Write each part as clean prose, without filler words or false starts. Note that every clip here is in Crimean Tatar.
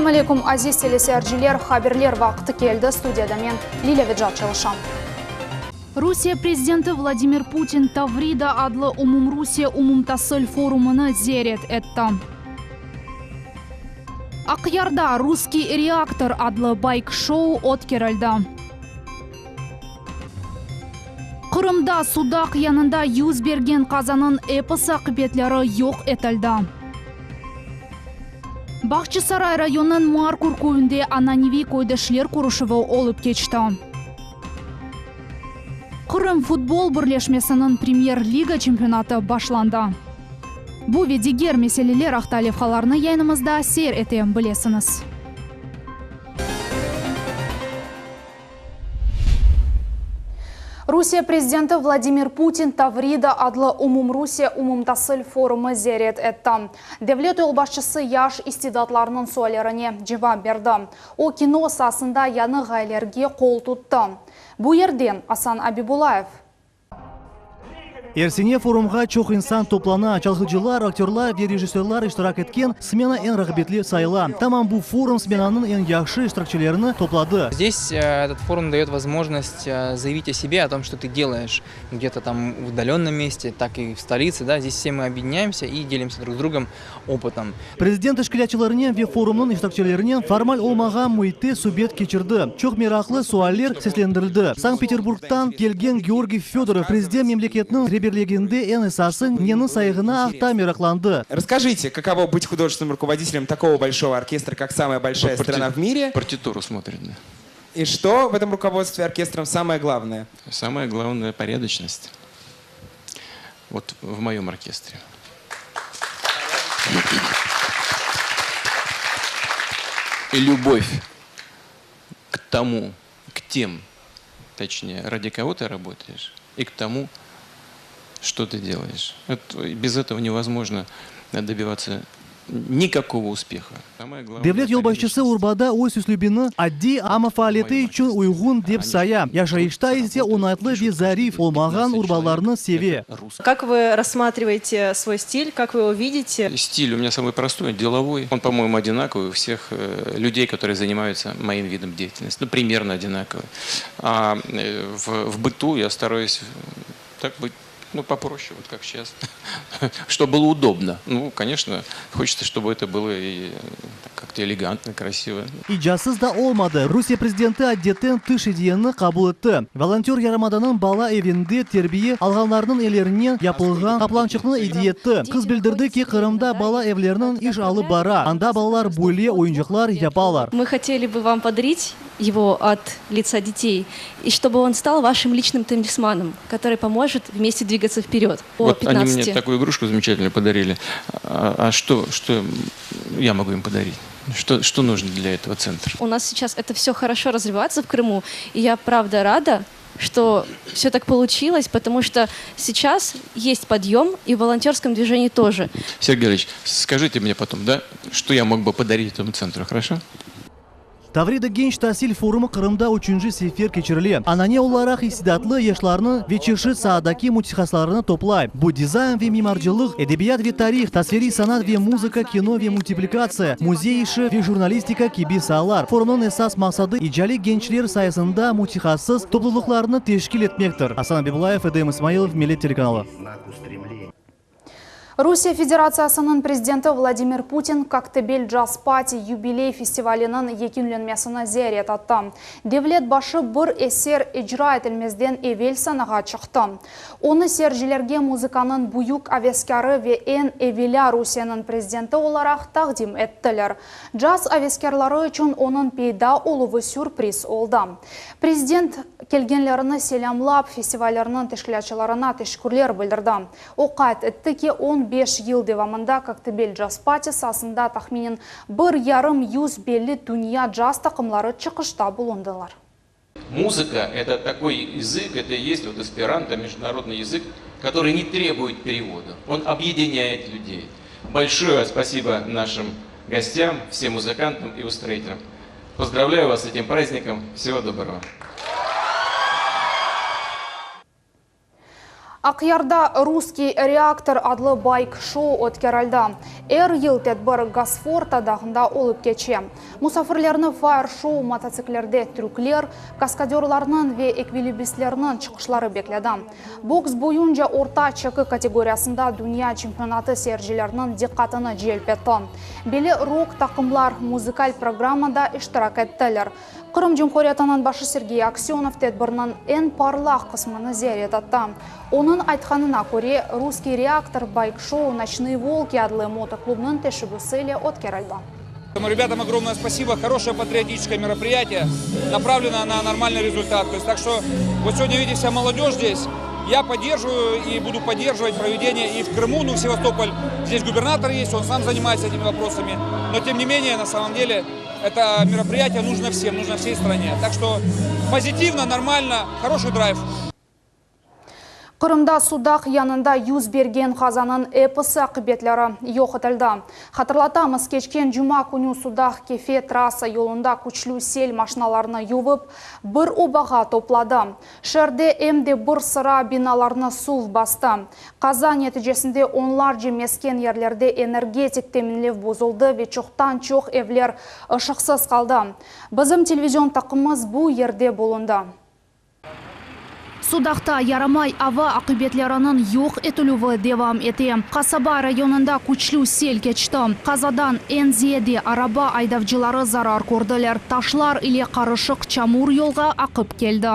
Selâm aleyküm, aziz teleseyirciler! Haberler vaqtı keldi. Studiyada men, Lilâ Vecat çalışam. Rusiye prezidenti Vladimir Putin Tavrida adlı umumrusiye umumtasil forumını ziyaret etti. Aqyarda Russkiy reaktor adlı bayk-şou ötkerildi. Qırımda Sudaq yanında yüz bergen qazanıñ episi aqibetleri yoq etildi. Bağçasaray rayonınıñ Markur köyünde ananeviy köydeşler körüşüvi olıp keçti. Qırım futbol birleşmesiniñ Premyer-liga çempionatı başlandı. Bu ve diger meseleler aqta levhalarnı yayınımızda seyir ete bilesiñiz. Rusiye prezidenti Vladimir Putin Tavrida adlı umumrusiye umumtasil forumı ziyaret etti. Devlet yolbaşçısı yaş istidatlarnıñ suallerine cevap berdi. O, kino saasında yañı ğayelerge qol tuttı. Bu yerden Asan Abibullayev. Er sene forumğa çoq insan toplana, çalğıcılar, aktörlar ve rejissörlar iştirak etken smena eñ rağbetli sayıla. Tamam bu forum smenanıñ eñ yahşı iştirakçilerini topladı. Здесь этот форум дает возможность заявить о себе, о том, что ты делаешь где-то там в удаленном месте, так и в столице, да, здесь все мы объединяемся и делимся друг с другом опытом. Prezident teşkilâtçılarınen ve forumnıñ iştirakçilerinen formal olmağan müitte subet keçirdi. Çoq meraqlı sualler seslendirildi. Sankt-Peterburgtan kelgen Georgiy Fedorov prezident memleketniñ reberliginde eñ esası neni sayğına aqta meraqlandı. Rasskajite, kakovo bıt hudojestvenным rukovoditelem takogo bolşogo orkestra, kak samaya bolşaya strana v mire? Partiturу смотрит, да. И что в этом руководстве оркестром самое главное? Самое главное, порядочность. Вот в моем оркестре. И любовь к тому, к тем, точнее, ради кого ты работаешь, и к тому, что ты делаешь. Это, без этого невозможно добиваться никакого успеха. Devlet yolbaşçısı urbada öz üslübini addiy, amma faaliyeti içün uyğun dep saya, yaşayışta ise oñaytlı ve zarif olmağan urbalarnı seve. Kak vı rassmatrivaete svoy stil, kak vı ego vidite? Stil u menya samıy prostoy, delovoy. On, po-moyemu, odinakovyy u vseh lyudey, kotorye zanimayutsya moim vidom deyatelnosti. Nu, primerno odinakovyy. A v bıtu ya starayus tak bıt, nu, poproще, vot kak seyças, çtob bylo udobno. Nu, koneçno, hoçetsya, çtobı eto bylo i kak-to elegantno, krasivo. İcatsız da olmadı, Rusiye prezidenti adetten tış ediyeni qabul etti. Volontör yarımadanıñ bala evinde terbiye alğanlarnıñ ellerinen yapılğan qaplançıqnı ediye etti. Qız bildirdi ki, Qırımda bala evleriniñ iş alıp bara, anda balalar böyle oyuncaqlar yapalar. Мы хотели бы вам подарить его от лица детей, и чтобы он стал вашим личным талисманом, который поможет вместе двигаться вперед. Вот они мне такую игрушку замечательную подарили. А что, что я могу им подарить? Что, что нужно для этого центра? У нас сейчас это все хорошо развивается в Крыму, и я правда рада, что все так получилось, потому что сейчас есть подъем, и в волонтерском движении тоже. Сергей Ильич, скажите мне потом, да, что я мог бы подарить этому центру, хорошо? Tavrida genç tasil forumı Qırımda üçünci sefer keçirile. Anane olaraq istidatlı yaşlarnı ve çeşit saadaki mütehassıslarnı toplay. Bu dizayn ve mimarcılıq, edebiyat ve tarih, tasviriy sanat ve muzıka, kino ve multiplikatsiya, müzey işi ve jurnalistika kibi saalar. Forumnıñ esas maqsadı, icaliy gençler sayesinde mütehassıs toplulıqlarnı teşkil etmektir. Asan Abibullayev, Edem İsmailov, Millet telekanalı. Rusiye Federatsiyasınıñ prezidenti Vladimir Putin Koktebel Jazz Party yubiley festivaliniñ yekünlenmesini ziyaret etti. Devlet başı bir eser icra etilmezden evel sanağa çıqtı. Onı seyircilerge muzıkanıñ büyük aveskârı ve eñ evelâ Rusiyeniñ prezidenti olaraq taqdim ettiler. Caz aveskârları içün onıñ peyda oluvı sürpriz oldı. Prezident kelgenlerini selâmlap, festivallerniñ teşkilâtçılarına teşekkürler bildirdi. O qayd etti ki, on beş yıl devamında Koktebel Jazz Party saasında tahminen bir yarım yüz belli dünya caz taqımları çıqışta bulundılar. Muzıka, eto takoy yazık, eto i est vot esperanto, mejdunarodnıy yazık, kotoryy ne trebuyet perevoda, on obyedenâyet lyudey. Bolşoye spasibo našim gostâm, vsem muzıkantam i ustroitelâm. Pozdravlâyu vas s etim prazdnikom, vsego dobrogo. Aqyarda Russkiy reaktor adlı bayk-şou ötkerildi. Er yıl tedbir Gosforta dağında olıp keçe. Musafirlerni fayr-şou, mototsiklerde trükler, kaskadörlarnıñ ve ekvilibistlerniñ çıqışları bekledi. Boks boyunca orta çeki kategoriyasında dünya çempionatı seyircilerniñ diqqatını celp etti. Belli rok taqımlar muzıkal programmada iştirak ettiler. Qırım Cumhuriyetiniñ başı Sergey Aksönov tedbirniñ eñ parlaq qısmını ziyaret etti. Onıñ aytqanına köre, Russkiy reaktor bayk-şou Noçnıye volki adlı motoklubnıñ teşebbüsi ile ötkerildi. Ребятам огромное спасибо. Хорошее патриотическое мероприятие, направлено на нормальный результат. То есть, так что вот сегодня видите вся молодежь здесь. Я поддерживаю и буду поддерживать проведение и в Крыму, ну, в Севастополь. Здесь губернатор есть, он сам занимается этими вопросами. Но, тем не менее, на самом деле, это мероприятие нужно всем, нужно всей стране. Так что позитивно, нормально, хороший драйв. Qırımda Sudaq yanında yüz bergen qazanıñ episi aqibetleri yoq etildi. Hatırlatamız, keçken cuma künü Sudaq-Kefe trassa yolunda küçlü sel maşinalarnı yuvıp, bir obağa topladı. Şeerde em de bir sıra binalarnı suv bastı. Qaza neticesinde onlarca mesken yerlerde energetik teminlev bozuldı ve çoqtan-çoq evler ışıqsız qaldı. Bizim televizion taqımımız bu yerde bulundı. Sudaqta yaramay ava aqibetleriniñ yoq etilüvi devam ete. Qasaba rayonında küçlü sel keçti. Qazadan eñ ziyade araba aydavcıları zarar kördiler. Taşlar ile qarışıq çamur yolğa aqıp keldi.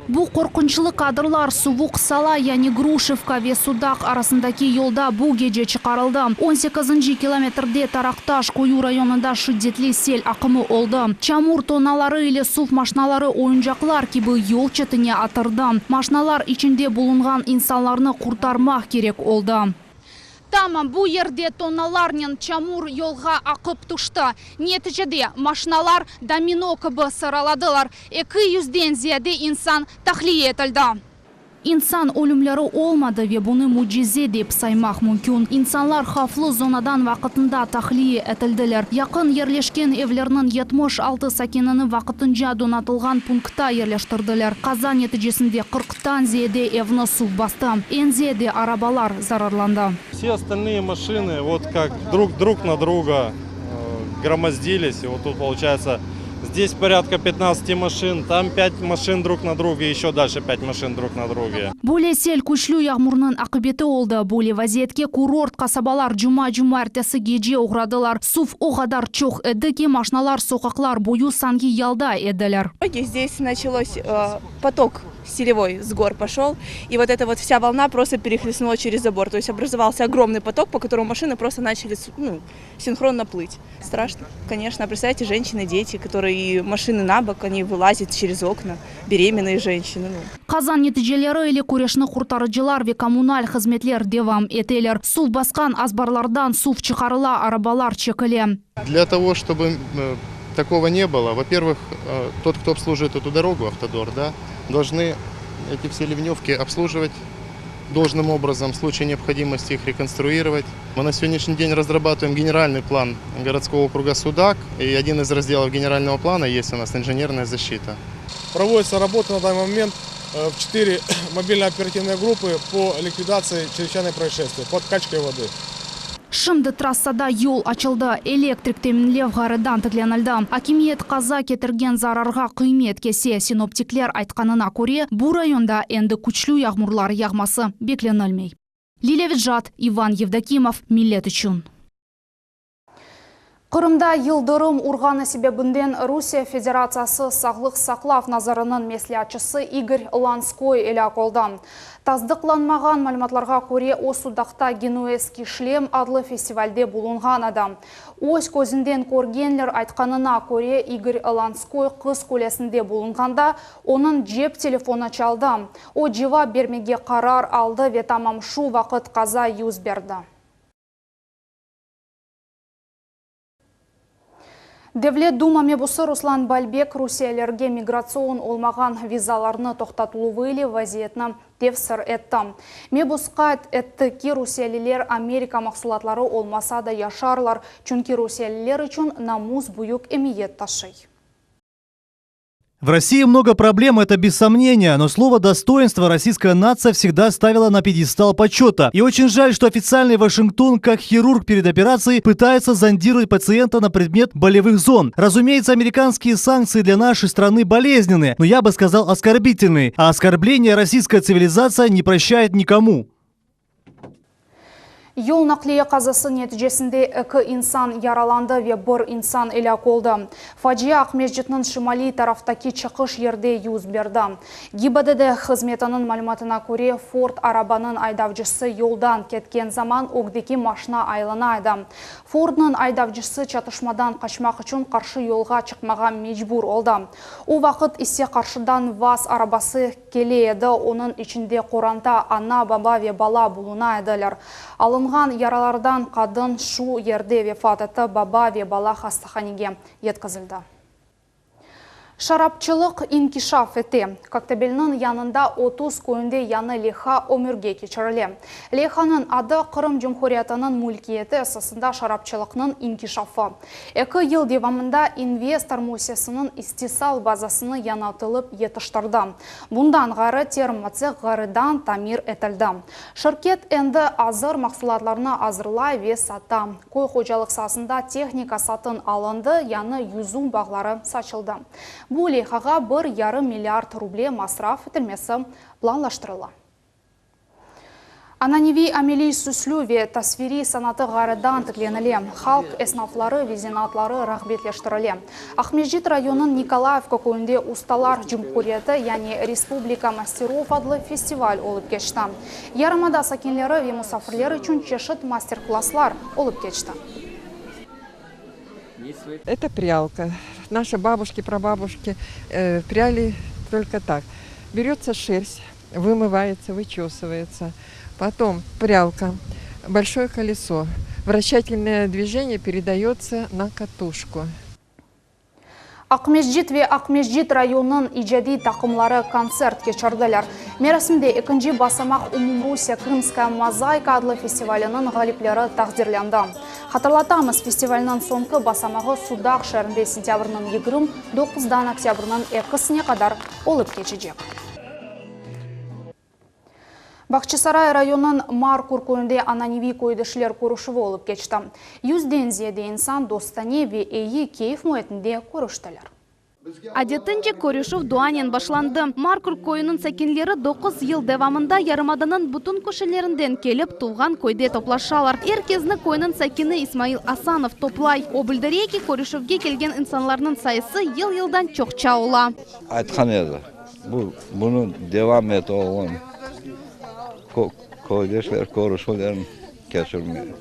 Bu qorqunçlı kadrlar Suvuq Sala, yani Gruşevka ve Sudaq arasındaki yolda bu gece çıqarıldı. On sekizinci kilometrde Taraqtaş köyü rayonında şiddetli sel aqımı oldı. Çamur tonnaları ile suv maşnaları oyuncaqlar kibi yol çetine atırdı. Maşnalar içinde bulunğan insanlarnı qurtarmaq kerek oldı. Tamam bu yerde tonnalarnen çamur yolğa aqıp tüşti. Neticede maşnalar domino kibi sıraladılar. 200-den ziyade insan tahliye etildi. İnsan ölümleri olmadı ve bunı mücize dep saymaq mümkün. İnsanlar havflı zonadan vaqtında tahliye etildiler. Yaqın yerleşken evlerniñ 76 sakinini vaqtınca donatılğan punktta yerleştirdiler. Qaza neticesinde qırqtan ziyade evni suv bastı. Eñ ziyade arabalar zararlandı. Все остальные машины вот как друг друг на друга громоздились. И вот тут получается здесь порядка 15 машин, там 5 машин друг на друге, еще дальше 5 машин друг на друге. Böyle sel küçlü yağmurnıñ aqibeti oldı. Böyle vaziyetke kurort qasabalar cuma-cumaertesi gece oğradılar. Suv o qadar çoq edi ki, maşnalar soqaqlar boyu sanki yalda ediler. Здесь началось поток селевой с гор пошел, и вот эта вот вся волна просто перехлестнула через забор. То есть образовался огромный поток, по которому машины просто начали ну, синхронно плыть. Страшно, конечно. Представляете, женщины, дети, которые машины на бок, они вылазят через окна, беременные женщины. Ну. Qaza neticeleri ile küreşni qurtarıcılar ve kommunal hızmetler devam eteler. Suv basqan azbarlardan suv çıqarıla, arabalar çekile. Для того, чтобы такого не было, во-первых, тот, кто обслуживает эту дорогу, Автодор, да, должны эти все ливневки обслуживать должным образом, в случае необходимости их реконструировать. Мы на сегодняшний день разрабатываем генеральный план городского округа Судак, и один из разделов генерального плана есть у нас инженерная защита. Проводится работа на данный момент в 4 мобильно-оперативные группы по ликвидации чрезвычайных происшествий, подкачкой воды. Şimdi trassada yol açıldı, elektrik teminlev ğayrıdan tiklenildi. Akimiyet qaza ketirgen zararğa qıymet kese. Sinoptikler aytqanına köre, bu rayonda endi küçlü yağmurlar yağması beklenilmey. Lilâ Vecat, İvan Yevdokimov, Millet içün. Qırımda yıldırım urğanı sebebinden Rusiye Federatsiyası Sağlıq saqlav naziriniñ mesleatçısı İgor Lanskoy elâk oldı. Tasdıqlanmağan malümatlarğa köre, o Sudaqta Genuezskiy şlem adlı festivalde bulunğan edi. Öz közünden körgenler aytqanına köre, İgor Lanskoy Qız Qulesinde bulunğanda onıñ cep telefonı çaldı. O cevap bermege qarar aldı ve tamam şu vaqıt qaza yüz berdi. Devlet Duma mebusı Ruslan Balbek rusiyelilerge migratsion olmağan vizalarnı toqtatıluvı ile vaziyetni tefsir etti. Mebus qayd etti ki, rusiyeliler Amerika mahsulatları olmasa da yaşarlar, çünki rusiyeliler içün namus büyük emiyet taşıy. В России много проблем, это без сомнения, но слово «достоинство» российская нация всегда ставила на пьедестал почета. И очень жаль, что официальный Вашингтон, как хирург перед операцией, пытается зондировать пациента на предмет болевых зон. Разумеется, американские санкции для нашей страны болезненны, но я бы сказал оскорбительные. А оскорбление российская цивилизация не прощает никому. Yol naqliye qazası neticesinde eki insan yaralandı ve bir insan elâk oldı. Facia Aqmescitniñ şimaliy taraftaki çıqış yerde yüz berdi. GİBDD hızmetiniñ malümatına köre, Ford arabanıñ aydavcısı yoldan ketken zaman ögdeki maşna aylana edi. Fordnıñ aydavcısı çatışmadan qaçmaq içün qarşı yolğa çıqmağa mecbur oldı. O vaqıt ise qarşıdan VAZ arabası kele edi, onıñ içinde qoranta, ana, baba ve bala buluna ediler. Alınğan yaralardan qadın şu yerde vefat etti, baba ve bala hastahanege yetkizildi. Şarapçılıq inkişaf ete. Koktebelniñ yanında 30 köyünde yañı leyha ömürge keçirile. Leyhanıñ adı, Qırım Cumhuriyetiniñ mülkiyeti esasında şarapçılıqnıñ inkişafı. Eki yıl devamında investor müessisesiniñ istisal bazasını yañaltılıp yetiştirdi. Bundan ğayrı, termotseh ğayrıdan tamir etildi. Şirket endi azır mahsulatlarnı azırlay ve sata. Köy hocalıq saasında tehnika satın alındı, yañı yüzüm bağları saçıldı. Bu leyhağa bir yarım milliard ruble masraf etilmesi planlaştırıla. Ananeviy ameliy süslü ve tasviriy sanatı ğayrıdan tiklenile, halq esnafları ve zenaatları rağbetleştirile. Aqmescit rayonınıñ Nikolayevka köyünde Ustalar cumhuriyeti, yani Respublika masterov adlı festival olıp keçti. Yarımada sakinleri ve musafirler içün çeşit master-klasslar olıp keçti. Это прялка. Наши бабушки, прабабушки пряли только так. Берется шерсть, вымывается, вычесывается. Потом прялка, большое колесо. Вращательное движение передается на катушку. Aqmescit ve Aqmescit rayonınıñ icadiy taqımları kontsert keçirdiler. Merasimde ekinci basamaq Umumrusiye Krımskaya mozayka adlı festivaliniñ ğalipleri taqdirlendi. Hatırlatamız, festivalniñ soñki basamağı Sudaq şeerinde sentâbrniñ 29-dan oktâbrniñ ekisine qadar olıp keçecek. Bağçasaray rayonınıñ Markur köyünde ananeviy köydeşler körüşüvi olıp keçti. Yüzden ziyade insan dostane ve eyi keyf müitinde körüştiler. Adetince, körüşüv duanen başlandı. Markur köyüniñ sakinleri doquz yıl devamında yarımadanıñ bütün köşelerinden kelip, tuvğan köyde toplaşalar. Er kezni köyniñ sakini İsmail Asanov toplay. O bildire ki, körüşüvge kelgen insanlarnıñ sayısı yıl-yıldan çoqça ola. Aytqan edi, Bu, bunı devam et, oğlum, köydeşler körüşüvlerini keçirmege.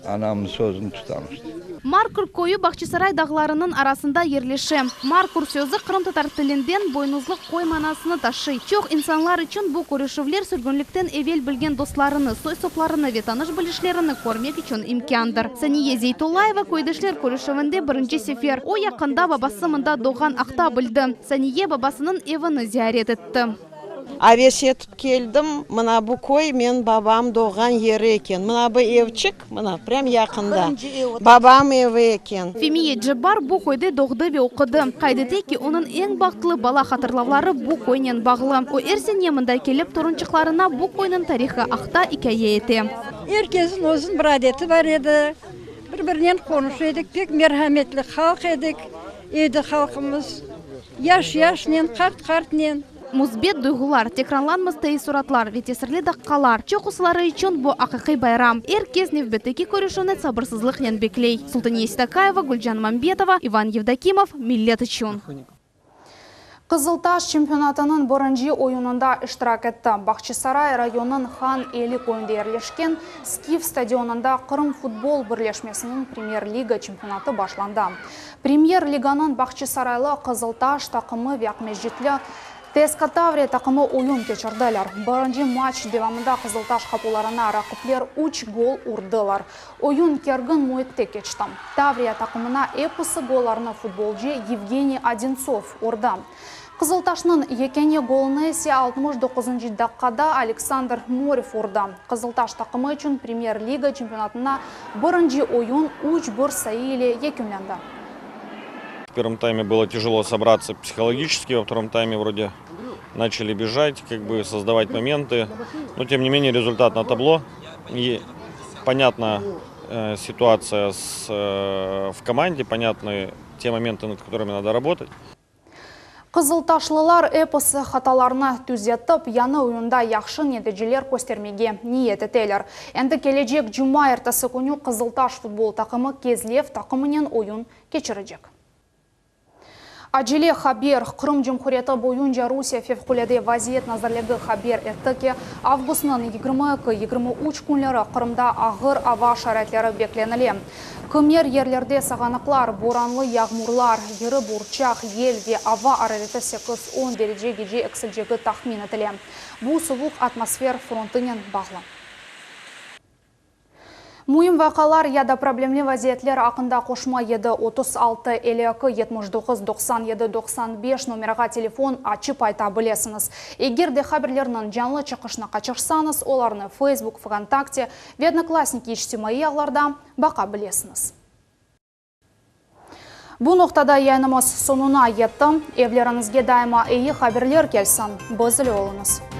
Anamnıñ sözüni tutam işte. Markur köyü Bağçasaray dağlarınıñ arasında yerleşe. Markur sözü qırımtatar tilinden boynuzlı qoy manasını taşıy. Çoq insanlar içün bu körüşüvler sürgünlikten evel bilgen dostlarını, soy-soplarını ve tanış-bilişlerini körmek içün imkândır. Saniye Zeytullayeva köydeşler körüşüvinde birinci sefer. O, yaqında babası mında doğğan aqta bildi. Saniye babasınıñ evini ziyaret etti. Aves etip keldim, mına bu köy menim babam doğğan yeri eken. Mına bu evçik, mına, prям yaqında, babam evi eken. Femiye Cebbar bu köyde doğdı ve oqudı. Qayd ete ki, onıñ eñ bahtlı bala hatırlavları bu köynen bağlı. O, er sene mında kelip, torunçıqlarına bu köyniñ tarihı aqta ikâye ete. Er kesniñ özüniñ bir adeti bar edi. Bir-birinen qonuşa edik, pek merhametli halq edik, edi halqımız. Yaş yaşnen, qart qartnen. Müsbet duyğular, tekrarlanmaz teessuratlar ve tesirli daqqalar, çoqusıları içün bu aqiqiy bayram. Er kes nevbetteki körüşüvni sabırsızlıqnen bekley. Sultaniye Seytakayeva, Gülcan Mambetova, İvan Yevdokimov, Millet içün. Qızıltaş çempionatınıñ birinci oyunında iştirak etti. Bağçasaray rayonınıñ Han Eli köyünde yerleşken Skif stadionında Qırım futbol birleşmesiniñ Premyer-liga çempionatı başlandı. Premyer-liganıñ Bağçasaraylı Qızıltaş taqımı ve Aqmescitli TSK Tavriya taqımı oyun keçirdiler. Birinci matç devamında Qızıltaş qapularına raqipler üç gol urdılar. Oyun kergin müitte keçti. Tavriya taqımına episi gollarnı futbolcı Yevgeniy Odintsov urdı. Qızıltaşnıñ yekâne golunı ise 69-ncı daqqada Aleksandr Morev urdı. Qızıltaş taqımı içün Premyer-liga çempionatında birinci oyun üç bir sayı ile yekünlendi. В первом тайме было тяжело собраться психологически, во втором тайме вроде начали бежать, как бы создавать моменты. Но тем не менее результат на табло. И понятна э, ситуация с, э, в команде, понятны те моменты, над которыми надо работать. Qızıltaşlılar episi hatalarnı tüzetip, yañı oyunda yahşı neticeler köstermege niyet eteler. Endi kelecek cumaertesi künü Qızıltaş futbol taqımı Kezlev taqımınen oyun keçirecek. Acele haber, Qırım Cumhuriyeti boyunca Rusiye Fevqulâde vaziyet nazirligi haber etti ki, avgustnıñ 22, 23 künleri Qırımda ağır ava şaraitleri beklenile. Kimer yerlerde sağanaqlar, boranlı yağmurlar, iri burçaq, yel ve ava arareti 8-10 derecegece eksilecegi tahmin etile. Bu suvuq atmosfer frontunen bağlı. Müim vaqialar ya da problemli vaziyetler aqqında qoşma 7 36 52 79 97 95 nomerağa telefon açıp ayta bilesiñiz. Eger de haberlerniñ canlı çıqışını qaçırsañız, olarnı Facebook, VKontakte ve Odnoklassniki içtimaiy ağlarda baqa bilesiñiz. Bu noqtada yayınımız soñuna yetti. Evleriñizge daima eyi haberler kelsin. Biz ile oluñız.